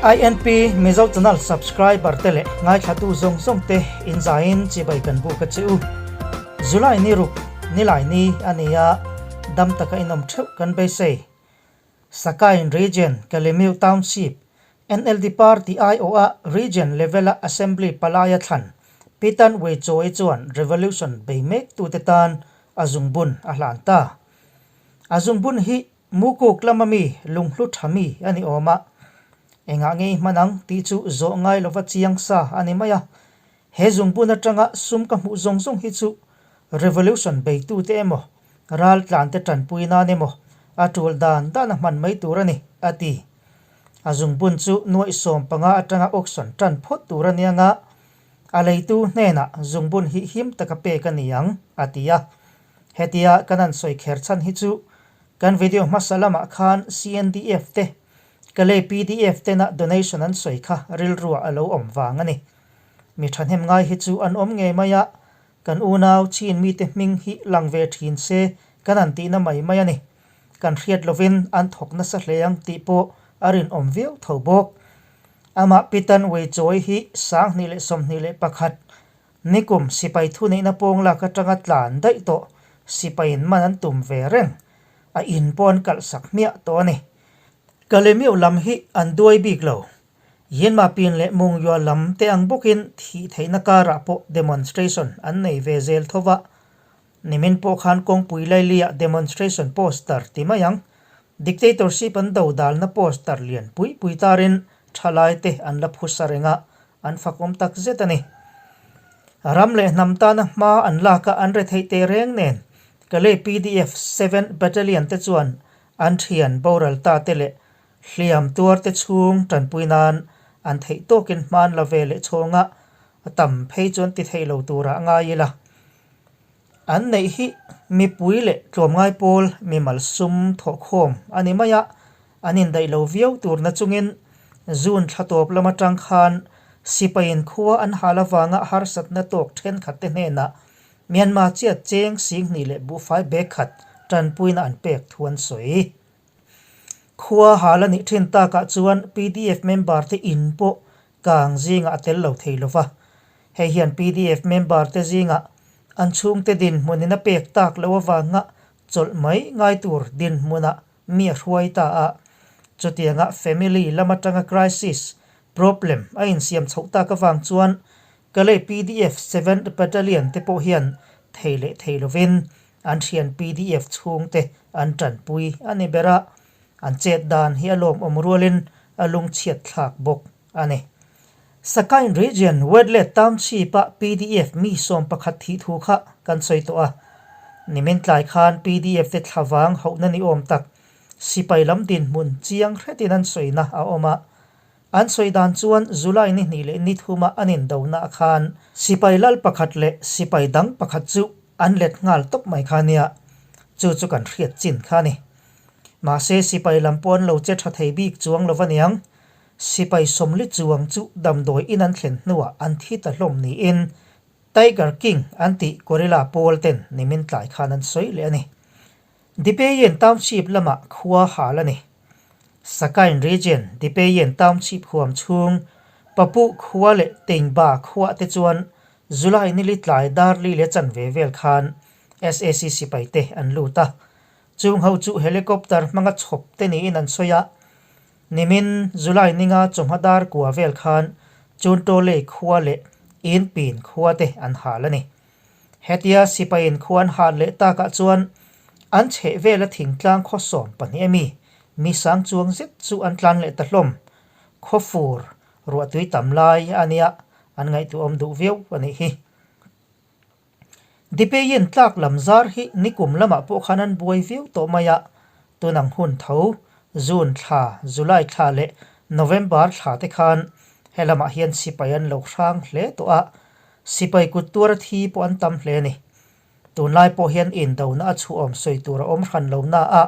INP Mizo Channel subscriber te leh ngaithlatu zawng zawng te in zaiin chibai kan buk a che u. July ni ruk nilai ni a ni a, dam taka inawm theuh kan beisei. Sakain Region, Kalemiu Township, NLD Party aiawha Region level-a Assembly palaia thlan Pitan Weichawi chuan Revolution bei mektute tan a zungbun a hlan ta. A zungbun hi Mukuk lama mi lunghlu tha mi a ni awm a, engah nge i hman ang tih chu zawh ngai lova chiang sa a ni mai a. He zungbun atanga sum ka hmuh zawng zawng hi chu Revolution beitute emaw, raltlante tanpui nan emaw a tul dan dan a hman mai tur a ni, a ti. A zungbun chu nuaih 15 atanga auction tan phawt tur a nia nga, a leitu hnenah zungbun hi him taka pek a ni ang, a ti a. Hetia kan han sawi kher chhan hi chu kan video hmasa lamah khan CNDF te, Kalay pdf tena donation an sawi kha rilruah a lo awm vang a ni. Mi thahnem ngai hi chu an awm ngei mai a, kan unau chin mite hming hi lang ve thin se kan han tihna mai mai a ni. Kan hriat lovin an thawk nasa hle ang tih pawh a rinawm viau tho bawk. Amah Pitan Weichawi hi 2021 Nikum sipai thuneihna pawng lak atanga tlan daih tawh sipaiin man an tum ve reng a in pawh an kalh sak hmiah tawh a ni. Kalemiu lam hi an duai bik lo. Yinmapin leh Mungyua lam te ang bawkin thih theihna karah pawh demonstration an nei ve zel tho va. Nimin pawh khan kawngpui lailiah demonstration poster ti mai ang. Dictatorship an do dalna poster lian pui pui tarin thalai te an la phusa reng a, an fakawm tak zet a ni. Ram leh hnam tana hma an lak a an retheih teh reng nen Kalay pdf Seventh Battalion te chuan an thian boral ta te leh hliam tuar te chhung tanpui nan an theih tawkin hma an la ve leh chhawng a, a tam phei chuan ti thei lo turah ngai ila. An neih hi mipui leh tlawmngai pawl mimal sum thawhkhawm a ni mai a, an indaih lo viau tur na chungin June thla tawp lam atang khan sipaiin khua an hal avanga harsatna tawk thenkhat te hnenah Myanmar chiat cheng 20,000 leh buhfai bag khat tanpuina an pek thu an sawi. Khua hal a nih thin takah chuan pdf member te in pawh kang zingah a tel lo thei lo va. Hei hian pdf member te zingah an chhungte dinhmunin a pek tak loh avanga chawlh mai ngai tur dinhmunah mi a hruai ta a. Chutianga family lam atanga crisis, problem, a insiam chhoh tak avang chuan Kalay pdf Seventh Battalion te pawh hian thei leh thei lovin an thian pdf chhungte an tanpui a ni ber a, an chet dan hi a lawmawm rualin a lungchhiat thlak bawk a ni. Sakain Region Wetlet Township-a pdf mi 11 thih thu kha kan sawi tawh a, nimin tlai khan pdf te thlavang hauhna ni awm tak sipai lam dinhmun chiang hretin an sawina a awm a, An sawi dan chuan July ni hnih leh ni thuma an indona khan sipai lal pakhat leh sipai dang pakhat chu an let nghal tawp mai kha nia, chu chu kan hriat chin kha a ni. Mahse sipai lam pawh an lo che tha thei bik chuang lo aniang, sipai 40 chuang chu damdawi in an thlen hnuah an thi ta hlawm niin Tiger King an tih gorilla pawl ten nimin tlai khan an sawi leh a ni. Dipeyen Township lamah khua hal a ni. Sakain Region, Dipeyen Township huam chhung, Papu khua leh Tengba khuah te chuan July nili tlai darli leh chanve vel khan sac sipai te an lut a. Chung ho chu helicopter hmanga chhawp te niin an sawi a. Nimin July ninga chawhma dar kua vel khan Chuntolei khua leh Inpin khua te an hal a ni. Hetia sipaiin khua an hal leh takah chuan an chheh vela thingtlang khaw 12 a mi, mi sang chuang zet chu an tlan leh ta hlawm. Khaw fur, ruahtui tam lai a nia, an ngaihtuahawm duh viau a nih hi. Dipeiin tlak lam zar hi nikum lamah pawh khan an buai viau tawh mai a, tunang hun tho, June thla, July thla leh November thla te khan helamah hian sipai an lo hrang hle tawh a, Sipai kut tuar a thi pawh an tam hle a ni. Tunlai pawh hian indona a chhuahawm sawi tur a awm hran lo na a,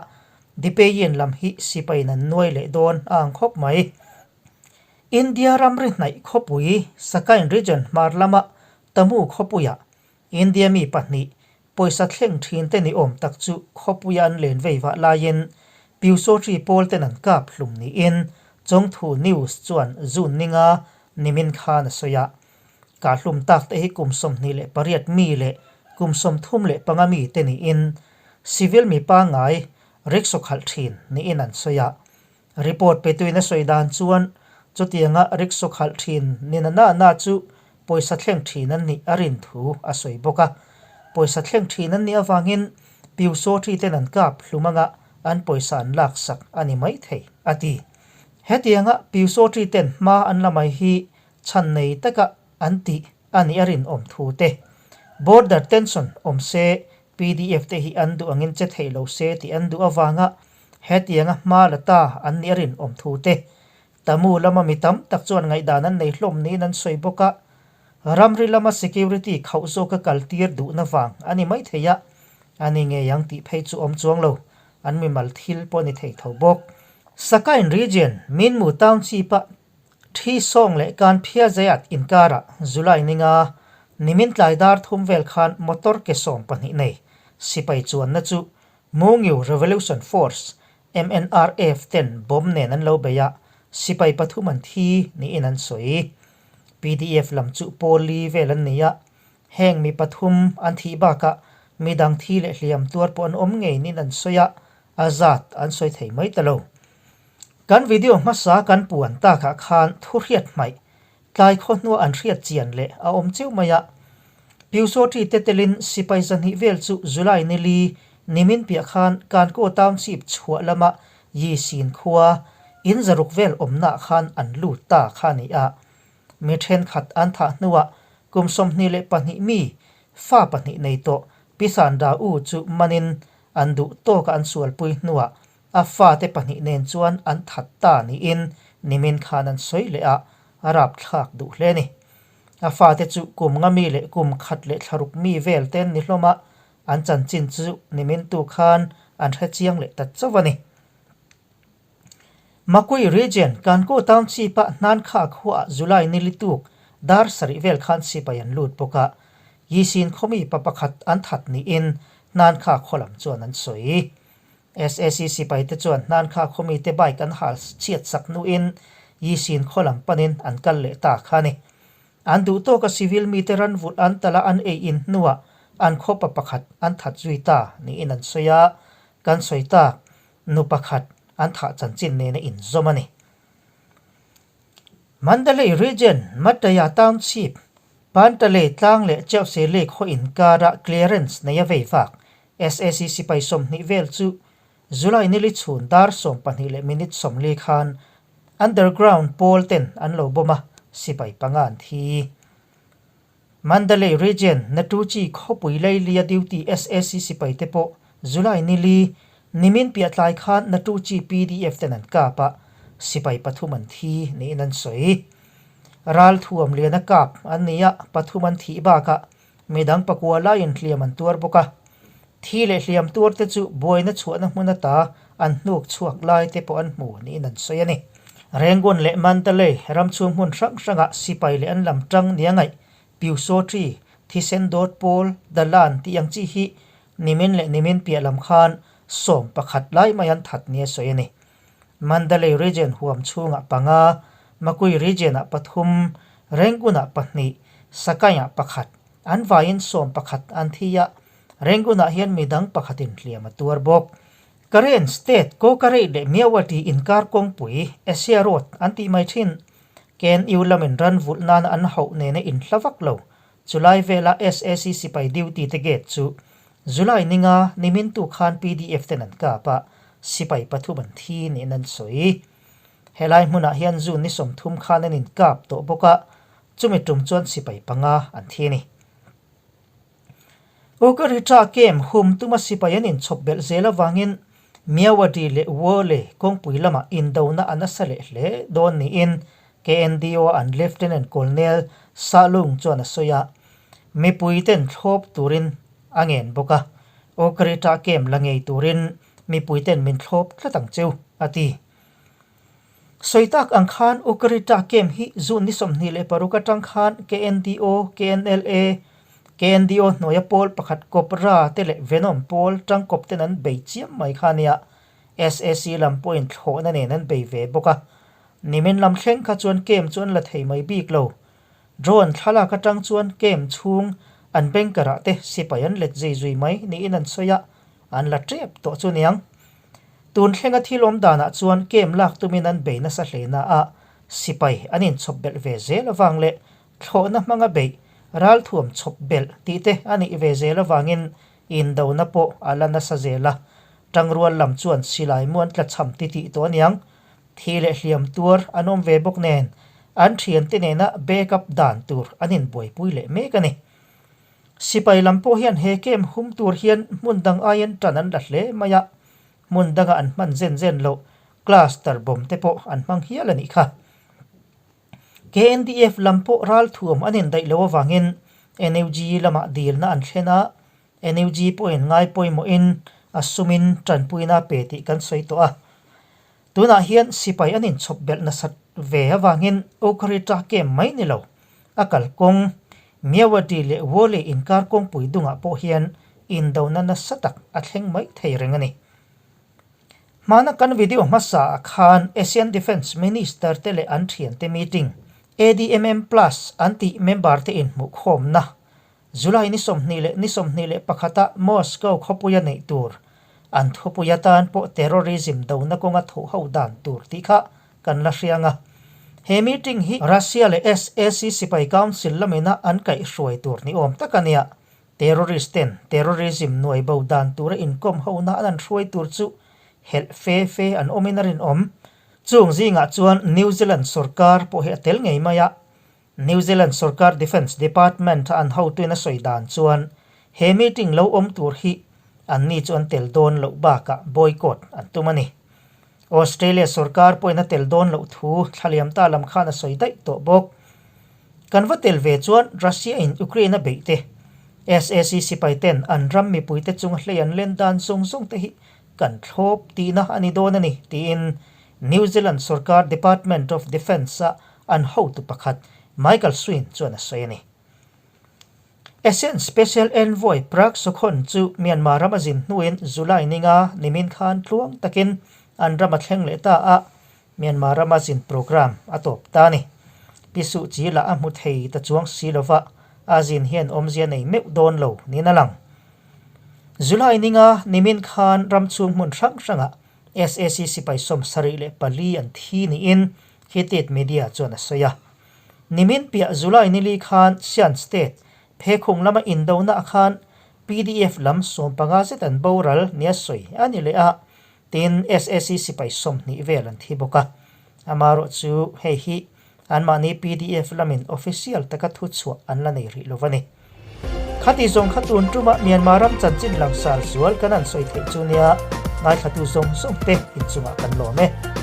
Dipeyin lam hi sipaiin an nuai leh dawn a ang khawp mai. India ramri hnaih khawpui Sakain region hmar lama Tamu khawpuiah India mi pahnih pawisa thleng thin te ni awm tak chu khawpuia an len vei vah laiin Pyusawhri pawl ten an kap hlum niin Chawngthu News chuan June ninga nimin khan a sawi a. Kahhlum tak te hi kum 28 mi leh kum 35 mi te niin civil mi pangngai rickshaw khalh thin niin an sawi a. Report petuin a sawi dan chuan chutianga rickshaw khalh thin ni na na na chu pawisa thleng thin an nih a rin thu a sawi bawk a. Pawisa thleng thin an nih avangin Piusawṭi ten an kap hlum anga an pawisa an laksak a ni maithei, a ti. Hetianga Piusawṭi ten hma an la mai hi chhan nei taka an tih a nih a rinawm thu te. Border tension awm se pdf te hi an duh angin che thei lo se tih an duh avanga hetianga hma la ta an nih a rinawm thu te. Tamu lama mi tam tak chuan ngaihdan an nei hlawm niin an sawi bawk a, ramri lama security khauh zawka kal tir duhna vang a ni maithei a, a ni ngei ang tih phei chu awm chuang lo, an mimal thil pawh a ni thei tho bawk. Sakain Region, Minmu Township-a Thi Sawng leh Kan Phia Zayat inkarah July ninga nimin tlai dar thum vel khan motor ke 12 nei sipai chuanna chu Mungyu Revolution Force, MNRF, ten bomb nen an lo bei a, sipai pathum an thi niin an sawi. PDF lam chu pawl li vel an ni a, heng mi pathum an thih bakah midang thi leh hliam tuar pawh an awm ngei niin an sawi a, a zat an sawi thei mai ta lo. Kan video hmasa kan puan takah khan thu hriat hmaih, tlai khaw hnua an hriat chian leh a awm cheu mai a. Piusawṭi te telin sipai 200 vel chu July ni li nimin piah khan Kankaw Township chhuah lama Yisin khua in 600 vel awmnaah khan an lut ta kha a ni a. Mi thenkhat an thah hnuah kum 22 mi fa pahnih nei tawh Pi Sanda U chu manin an duh tawka an sualpui hnuah A fate pahnih nen chuan an that ta niin nimin khan an sawi leh a, a rapthlak duh hle a ni. A fate chu kum nga mi leh kum khat leh thlaruk mi vel te an ni hlawm a, an chanchin chu nimin tu khan an hre chiang leh ta chauh a ni. Makui Region, Kankaw Township-a Hnankha khuaah July ni lituk dar sarih vel khan sipai an lut bawk a, Yisin khawmi pa pakhat an that niin Hnankha khaw lam chuan an sawi. SAC sipaite chuan Hnankha khawmite bike an hal chhiat sak hnuin Yisin khaw lam panin an kal leh ta kha a ni. An duh tawka civil mite ran vulh an talh a an ei in hnuah an khawpa pakhat an that zui ta niin an sawi a, kan sawi tak nu pakhat an thah chanchin nena inzawm a ni. Mandalay Region, Mataya Township, Pantalay tlang leh Chauhse Lake khaw inkara clearance nei a vei vak SAC sipai 20 vel chu July nili chhun dar 12 leh minute 40 khan underground pawl ten an lo bawm a, sipai panga an thi. Mandalay Region, Natuchi khawpui Lailia duty SAC sipai te pawh July nili nimin piah tlai khan Natuchi PDF ten an kap a, sipai pathum an thi niin an sawi. Ral thuam liana kap an ni a, pathum an thih bakah midang pakua laiin hliam an tuar bawk a. Thi leh hliam tuar te chu buaina chhuahna hmun ata an hnuk chhuak lai te pawh an hmu niin an sawi a ni. Rangoon leh Mandalay ram chhung hmun hrang hrangah sipai leh an lam tang nia ngaih Piusawṭi, thisen dawt pawl, dalan tih ang chi hi nimin leh nimin piah lam khan 11 lai mai an that nia sawi a ni. Mandalay Region huam chhungah panga, Makui Region-ah pathum, Rangoon-ah pahnih, Sakaing-ah pakhat, an vaiin 11 an thi a, Rangoon-ah hian midang pakhatin hliam a tuar bawk. Karen State Kawkarei leh Myawaddy inkar kawngpui, Asia Road an tih mai thin. KNU lamin ran vulh nana an hauh nena inhla vak lo. Chulai vela SAC sipai duty te gate chu July ninga nimintu khan PDF ten an kap a, sipai pathum an thi niin an sawi. Helai hmunah hian June ni 30 khan an inkap tawh bawk a, chumi tum chuan sipai panga an thi a ni. Ugarita camp hum tuma sipai an inchhawp belh zel avangin Myawaddy leh Wole kawngpui lamah indona a nasa leh hle dawn niin KNDO an Lieutenant Colonel Sahlung chuan a sawi a, mipuiten thlawp turin a ngen bawk a, Ugarita camp la ngei turin mipuiten min thlawp tlat ang cheu, a ti. Sawi tak ang khan Ukarita camp hi June ni 26 atang khan KNDO, KNLA, KNDO hnuaia pawl pakhat Cobra te leh Venom pawl tangkawp ten an bei chiam mai kha nia. SAC lam pawhin thlawhna nen an bei ve bawk a. Nimin lam thleng kha chuan camp chu an la thei mai bik lo. Drone thlalak atang chuan camp chhung an banker ah te sipai an let zui zui mai niin an sawi a, an la tep tawh chu niang. Tun thlenga thil awm danah chuan camp lak tumin an bei nasa hle na a, sipai an inchhawp belh ve zel avang leh thlawhna hmanga beih ralthuam chhawp belh tih te a nih ve zel avangin indona pawh a la nasa zel a, tangrual lam chuan silai mu an tlachham titih tawh aniang. Thi leh hliam tuar an awm ve bawk nen an thiante nena back up dan tur an inbuaipui leh mek a ni. Sipai lam pawh hian he camp hum tur hian hmun dang aiin tan an la hle mai a, hmun danga an hman zen zen loh cluster bomb te pawh an hmang hial a nih kha. KNDF lam pawh ralthuam an indaih loh avangin NUG lamah dilna an thlen a, NUG pawhin ngai pawimawhin a sumin tanpuina pe tih kan sawi tawh a. Tunah hian sipai an inchhawp belh nasat ve avangin Okarita camp mai ni lo, a kalkawng Myawaddy leh Wole inkar kawngpui dungah pawh hian indona nasa tak a thleng mai thei reng a ni. Hmana kan video hmasa ah khan ASEAN Defence Minister te leh an thiante meeting, ADMM Plus an tih member te inhmuhkhawmna, July ni 21 ni 21 ah Moscow khawpuia neih tur, an thupui atan pawh terrorism dona kawnga thawh ho dan tur tih kha kan la hriang a. He meeting hi Russia leh SAC Sipai Council lamina an kaihhruai tur ni awm tak a nia. Terrorist ten terrorism nuai bo dan tura inkawm hona an an hruai tur chu helh fe fe an awmin a rinawm. Chung zingah chuan New Zealand sorkar pawh hi a tel ngei mai a. New Zealand sorkar Defence Department a an hotuin a sawi dan chuan he meeting lo awm tur hi anni chu an tel dawn loh bakah boycott an tum a ni. Australia sorkar pawhin a tel dawn loh thu thlaliam ta lam khan a sawi daih tawh bawk. Kan va tel ve chuan Russia in Ukraine a beih te, SAC sipai ten an ram mipui te chunga hlei an len dan zawng zawng te hi kan thlawp tihna a ni dawn a ni, tiin New Zealand sorkar Department of Defence a an hotu pakhat Michael Swin chuan a sawi a ni. ASEAN Special Envoy Prak Sokhonn chu Myanmar ram a zin hnuin July ninga nimin khan tluang takin an ram a thleng leh ta a, Myanmar rama zin programme a tawp ta a ni. Pi Suh Kyi lah a hmu thei ta chuang si lova, a zin hian awmzia nei meuh dawn lo niin a lang. July ninga nimin khan ram chhung hmun hrang hrangah SAC sipai 74 an thi niin Hitit Media chuan a sawi a. Nimin piah July nili khan Shan State phekhung lama indona khan PDF lam 15 zet an boral nia sawi a ni leh a, Tin, SAC sipai 20 vel an thi bawk a. Amaherawh chu hei hi anmahni pdf lamin official taka thu chhuah an la nei rih lo a ni. Khati zawng kha tun tuma Myanmar ram chanchin langsar zual kan han sawi theih chu nia ngaithlatu zawng zawng te inchungah kan lawm e.